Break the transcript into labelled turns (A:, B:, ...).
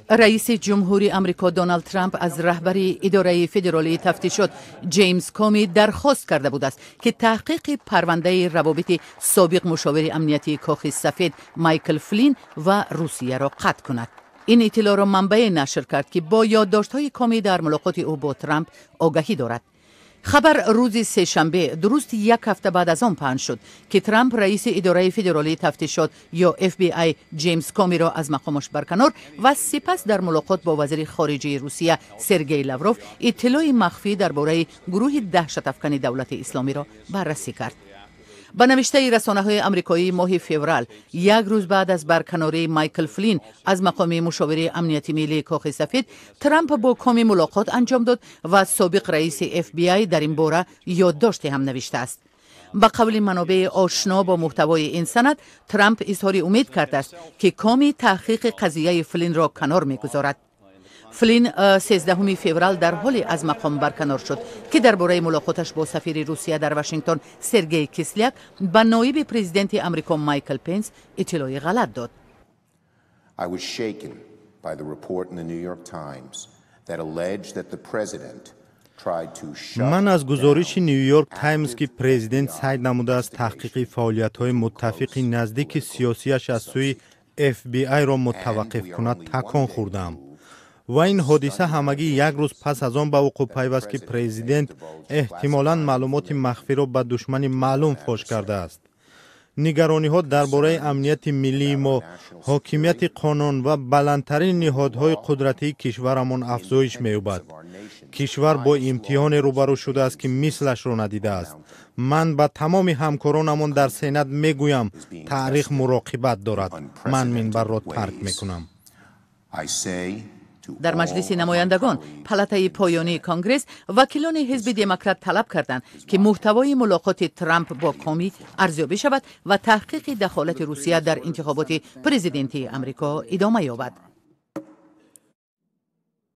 A: Раиси ҷумҳури Амрико Доналд Трамп аз раҳбари Идораи федералии тафтишот Ҷеймс Коми дархост карда будааст, ки таҳқиқи парвандаи равобити собиқ мушовири амниятии Кохи Сафед Майкл Флин ва Русияро қатъ кунад. Ин иттилоъро манбае нашр кард, ки бо ёддоштҳои Коми дар мулоқоти ӯ бо Трамп огаҳӣ дорад. Хабар рӯзи сешанбе, дуруст як ҳафта баъд аз он паҳн шуд, ки Трамп раиси Идораи федералии тафтишот ё FBI Ҷеймс Комиро аз мақомаш барканор ва сипас дар мулоқот бо вазири хориҷии Русия Сергей Лавров иттилои махфӣ дар бораи гурӯҳи даҳшатафкани Давлати Исломиро баррасӣ кард. Ба навиштаи расонаҳои амрикоӣ, моҳи феврал, як рӯз баъд аз барканории Майкл Флин аз мақоми мушовири амнияти миллии Кохи Сафед, Трамп бо Коми мулоқот анҷом дод ва собиқ раиси FBI дар ин бора ёддоште ҳам навиштааст. Ба қавли манобеи ошно бо муҳтавои ин санад, Трамп изҳори умед кардааст, ки Коми таҳқиқи қазияи Флинро канор мегузорад. Флин 13 феврал дар ҳоле аз мақом барканор шуд, ки дар бораи мулоқоташ бо сафири Русия дар Вашингтон Сергей Кисляк ба ноиби президенти Амрико Майкл Пенс иттилои ғалат дод.
B: I was shaken by the report in the New York Times that alleged that the president
C: Ман аз гузориши Нью-Йорк Таймс, ки президент сай намудааст таҳқиқи фаъолиятҳои муттафиқи наздики сиёсияш аз сӯи FBI-ро мутаваққиф кунад, такон хӯрдаам. Ва ин ҳодиса ҳамагӣ як рӯз пас аз он ба вуқӯъ пайваст, ки президент эҳтимолан маълумоти махфиро ба душмани маълум фош кардааст. Нигарониҳо дар бораи амнияти миллии мо, ҳокимияти қонун ва баландтарин ниҳодҳои қудратии кишварамон афзоиш меёбад. Кишвар бо имтиҳоне рӯбарӯ шудааст, ки мислашро надидааст. Ман ба тамоми ҳамкоронамон дар Сенат мегӯям: таърих муроқибат дорад. Ман минбарро тарк мекунам.
A: Дар Маҷлиси намояндагон, палатаи поёнии Конгресс, вакилони ҳизби Демократ талаб карданд, ки муҳтавои мулоқоти Трамп бо Коми арзёбӣ шавад ва таҳқиқи дахолати Русия дар интихоботи президентии Амрико идома ёбад.